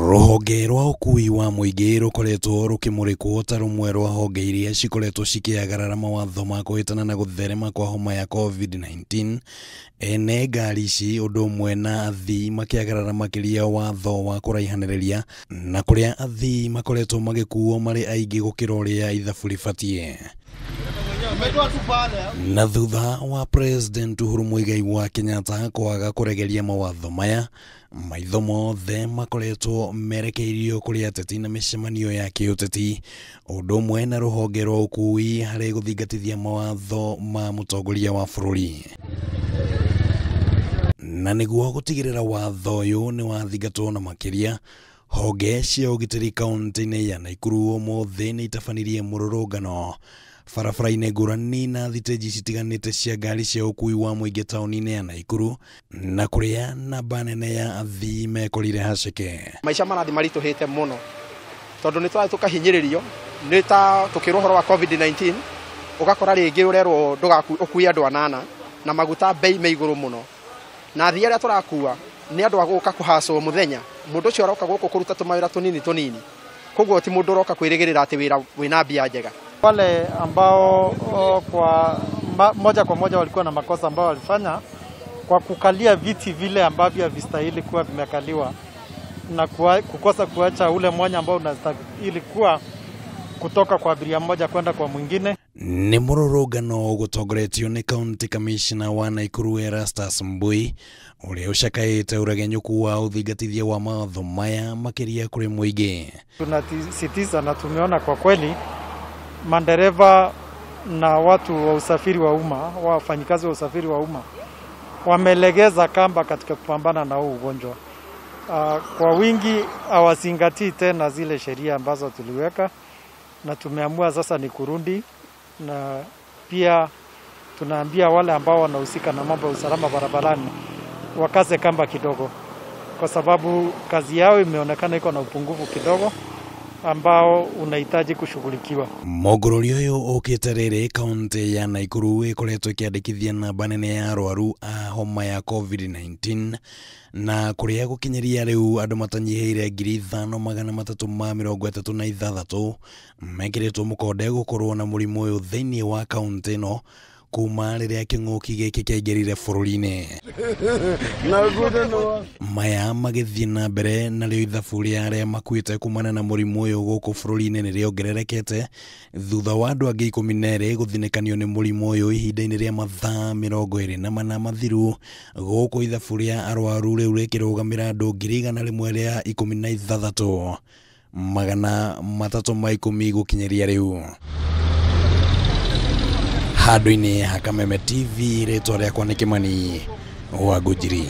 Rũhonge rwa ũkui wa mũingĩ rũkoretwo rũkĩmũrĩkwo ta rũmwe rwa honge iria cikoretwo cikĩagarara mawatho ma kũhĩtana na gũtherema kwa homa ya COVID-19. Ene ngari ici ũndũ ũmwe na athii makĩagarara makĩria watho wa kũraihanĩrĩria na kũrĩa athii makoretwo magĩkuo marĩ aingĩ gũkĩra ũrĩa ithabu rĩbatiĩ. Na thutha wa President Uhuru Muigai wa Kenyatta kwaga kũregeria mawatho maya, maitho mothe makoretwo merekeirio kũrĩ ateti na mĩcemanio ya kĩũteti, ũndũ ũmwe na rũhonge rwa ũkui harĩ gũthingatithia mawatho ma mũtongoria wa bũrũri. Na nĩguo gũtigĩrĩra watho ũyũ nĩ wathingatwo na makĩria, honge cia ũgitĩri kaunti-inĩ ya Nakuru ũmũthĩ nĩ itabanirie mũrũrũngano barabara-inĩ ngũrani na thitĩnji citiganĩte cia ngari cia ũkui wa mũingĩ taũni-inĩ ya Nakuru, na kũrĩa namba nene ya athii mekorire haceke. Maica marathi maritũhĩte mũno tondũ nĩ tũrathiĩ tũkahinyĩrĩrio nĩ ta tũkĩrwo ũhoro wa COVID-19, ũgakora rĩngĩ ũrerwo ũkue andũ anana na maguta bei me igũrũ mũno, na athii arĩa tũrakua nĩ andũ a gũka kũhacwo mũthenya. Mũndũ ũcio aroka gũkũ kũruta tũmawĩra tũnini tũnini, koguo ti mũndũ ũroka kwĩrĩgĩrĩra atĩ wĩra wĩna mbia njega. Wale ambao kwa moja kwa moja walikuwa na makosa ambao walifanya kwa kukalia viti vile ambavyo havistahili kuwa vimekaliwa na kukosa kuacha ule mwanya ambao unastahili kuwa kutoka kwa abiria mmoja kwenda kwa mwingine. Nĩ mũrũrũngano gũtongoretio nĩ County Commissioner wa Nakuru Erastus Mbui ũrĩa ũcakaĩte ũregenyũku wa ũthingatithia wa mawatho maya makĩria kũrĩ mũingĩ. Tunasisitiza na tumeona kwa kweli mandereva na watu wa usafiri wa umma, wafanyikazi wa usafiri wa umma wamelegeza kamba katika kupambana na huu ugonjwa. Kwa wingi hawazingatii tena zile sheria ambazo tuliweka, na tumeamua sasa ni kurundi, na pia tunaambia wale ambao wanahusika na mambo ya usalama barabarani wakaze kamba kidogo, kwa sababu kazi yao imeonekana iko na upungufu kidogo ambao unahitaji kushughulikiwa. Mũgũrũri ũyũ ũkĩte rĩrĩ kaunti ya Nakuru ĩkoretwo ĩkĩandĩkithia namba nene ya arwaru a homa ya COVID-19, na kũrĩa gũkinyĩria rĩu andũ matanyihĩire 5336 mekĩrĩtwo mũkonde gũkorwo na mũrimũ ũyũ thĩinĩ wa kaunti ĩno kuma rĩrĩa kĩng'ũki gĩkĩ kĩaingĩrire bũrũri-inĩ. Maya magĩthiĩ na mbere narĩo ithabu rĩa arĩa makuĩte kumana na mũrimũ ũyũ gũkũ bũrũri-inĩ nĩ rĩongererekete thutha wa andũ angĩ 12 gũthinĩkanio nĩ mũrimũ ũyũ ihinda-inĩ rĩa mathaa 24 mathiru, gũkũ ithabu rĩa arwaru rĩu rĩkĩrũgamĩra andũ 116 310 gũkinyĩria rĩu. Handũ-inĩ ha Kameme TV, rĩtwa rĩakwa nĩ Kĩmani wa Ngũnjiri.